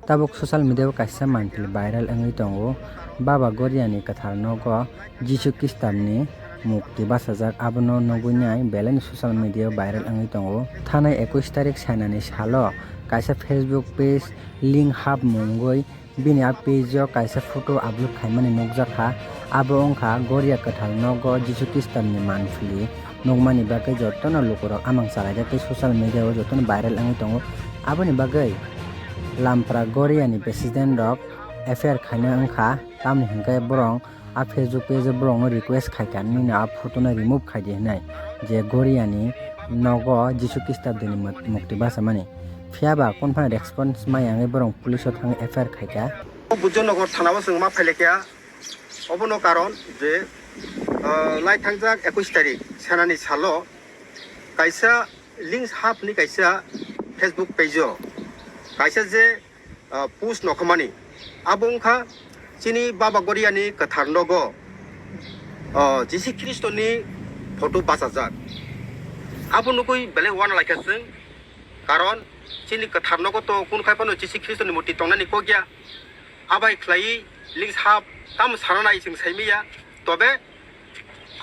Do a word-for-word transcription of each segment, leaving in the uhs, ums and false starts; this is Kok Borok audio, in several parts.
Tabuk social media o kaisa manthli viral wngwi tongo. Baba Goriani kwthar nogo Jisu Khristamni mukti bachajak, abono nugwi nai belaino social media o viral wngwi tongo. Thanai ekush tarik sanani salo kaisa Facebook page Link Hub mungwi bini a page o kaisa photo upload khaimani nukjakha. Abo wngkha Goria kwthar nogo Jisu Khristamni manthli nukmani bagwi jotono lukurok amang chalaijak tei social media o jotono viral wngwi tongo. Aboni bagwi Lampra Goriani president rok F I R khaina wngkha, tamni hinkhe borok a Facebook page o borokno request khaikha, "Nini a photo no remove khaidi," hinwi, je Goriani nogo Jisu Khristabdini muk-, mukti bachamani. Phiyaba konphano response maya wngwi borok police o thangwi F I R khaikha. Bujjo Nagar thana o chwng ma phailaikhya. Obono karon je, ah, lai thangjak ekush tarik senani salo kaisa Link Hub ni kaisa Facebook page o kaisa je, ah, post nokhamani, abo wngkha chini Baba Goriani kwthar nogo, ah, Jisu Khristoni photo bachajak. Abo nugwi belai uanalaikha chwng, karon chini kwthar nogo to kunu khai phano Jisu Khristoni murti tongnani kok ya. Abai khlaiwi Link Hub tamo sana nai chwng saimaya, tobe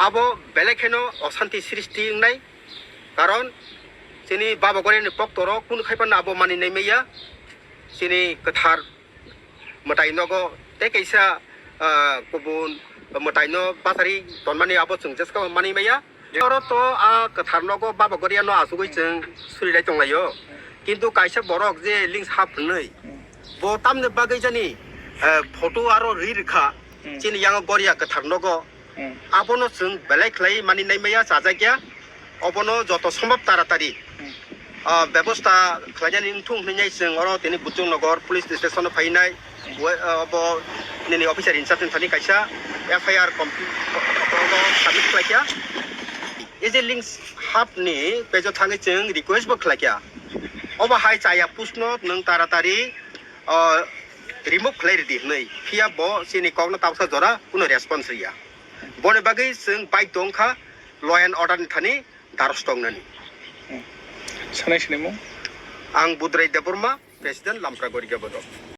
abo belai kheno osanti srishti wngnai, karon chini Baba Goriani poktorok kunu khai phano abo mani naimaya, chini kwthar mwtai nogo tei kaisa, ah, kubun mwtai no bachari tonmani abo chwng jeska mani maya. Oro to a kwthar nogo Baba Goriano achugwi chwng surilai tonglaio. Kintu kaisa borok je Link Hub hwnwi, bo tamni bagwi jani, eh, photo aro ri rwkha, hmm, chini yango Goria kwthar nogo. Hmm. Abono chwng belai khlai mani naimaya, chajakya. Obono joto sombhob taratari, hmm, ah, bebosta khlainani wngthung hwnwi chwng oro tini Bujjo Nagar police station o phainai. We-, ah, obo nini officer in charge ni thani kaisa F I R compl-, submit khlaikha. E je Link Hub ni page o thangwi chwng request bo khlaikha. Obo hai chaya post no nwng taratari, ah, remove khlai ridi hwnwi. Phiya bo chini kokno tabuksa jora kuno response riya. Boni bagwi chwng baidho wngkha law and order ni thani daros tongnani. Hmm. Sanai sinimung? Ang Budrai Debbarma, President Lampragori Gabodok.